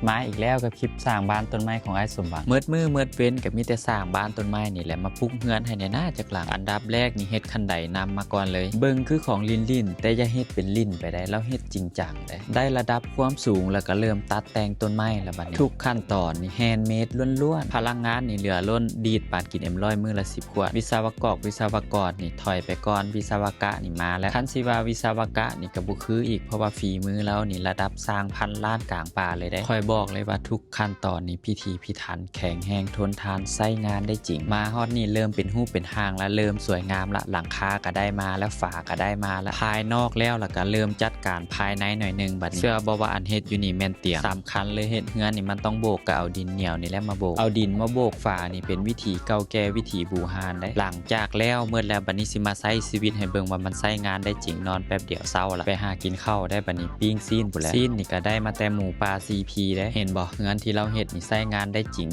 ມາອີກແລ້ວກັບຄລິບສ້າງບ້ານຕົ້ນໄມ້ຂອງອ້າຍສົມຫວັງ. ໝົດມື້ໝົດເວັນກໍມີແຕ່ສ້າງບ້ານຕົ້ນໄມ້ນີ້ແຫຼະ ມາປຸກເຮືອນໃຫ້ແດ່ນາຈັກຫຼັງ. ອັນດັບແລກນີ້ເຮັດຄັນໄດນຳມາກ່ອນເລີຍ. ເບິ່ງຄືຂອງຫຼິ້ນໆ ແຕ່ຢ່າເຮັດເປັນຫຼິ້ນໄປໄດ໋, ລາວເຮັດຈິງຈັງເດ້. ໄດ້ລະດັບຄວາມສູງ ແລ້ວກໍເລີ່ມຕັດແຕ່ງຕົ້ນໄມ້ລະບັດນີ້. ທຸກຂັ້ນຕອນນີ້ແຮນເມດລ້ວນໆ. ພະລັງງານນີ້ເຫຼືອລົ້ນ, ດີດປານກິນເອັມຮ້ອຍມື້ລະສິບຂວດ. ວິສະວະກອກ ວິສະວະກອນນີ້ຖອຍໄປກ່ອນ, ວິສະວະກະນີ້ມາແລ້ວ. ຄັນຊິວ່າວິສະວະກະນີ້ກໍບໍ່ຄືອີກ, ເພາະວ່າຝີມືລາວນີ້ລະດັບຊ່າງພັນລ້ານກາງ ປານເລີຍເດ້. ຂ້ອຍບອກເລີຍວ່າທຸກຂັ້ນຕອນນີ້ພິຖີພິຖັນ, ແຂງແຮງ, ທົນທານ, ໃຊ້ງານໄດ້ຈິງ. ມາຮອດນີ້ເລີ່ມເປັນຮູບເປັນຮ່າງລະ, ເລີ່ມສວຍງາມລະ. ຫຼັງຄາກໍໄດ້ມາລະ, ຝາກໍໄດ້ມາລະ, ພາຍນອກແລ້ວລະກະເລີ່ມຈັດການພາຍໃນໜ້ອຍໜຶ່ງ. ບັດນີ້ເຊື່ອບໍ່ວ່າອັນເຮັດຢູ່ນີ້ແມ່ນຕຽງ? ສຳຄັນເລີຍ, ເຮັດເຮືອນນີ້ມັນຕ້ອງໂບກ, ກໍເອົາດິນໜຽວນີ້ແຫຼະມາໂບກ. ເອົາດິນມາໂບກຝານີ້ເປັນວິທີເກົ່າແກ່, ວິທີບູຮານເດ້. ຫຼັງຈາກແລ້ວໝົດແລ້ວ, ບັດນີ້ຊິມາໃຊ້ຊີວິດໃຫ້ເບິ່ງວ່າມັນໃຊ້ງານໄດ້ຈິງ. ນອນແປັບດຽວເຊົາລະ, ໄປຫາກິນເຂົ້າໄດ້. ບັດນີ້ປີ້ງຊີ້ນພຸ້ນແຫຼະ. ຊີ້ນນີ້ກໍໄດ້ມາແຕ່ໝູປ່າ ຊີພີ ເດ້. ເຫັນບໍ່? ເຮືອນທີ່ລາວເຮັດນີ້ໃຊ້ງານໄດ້ຈິງ.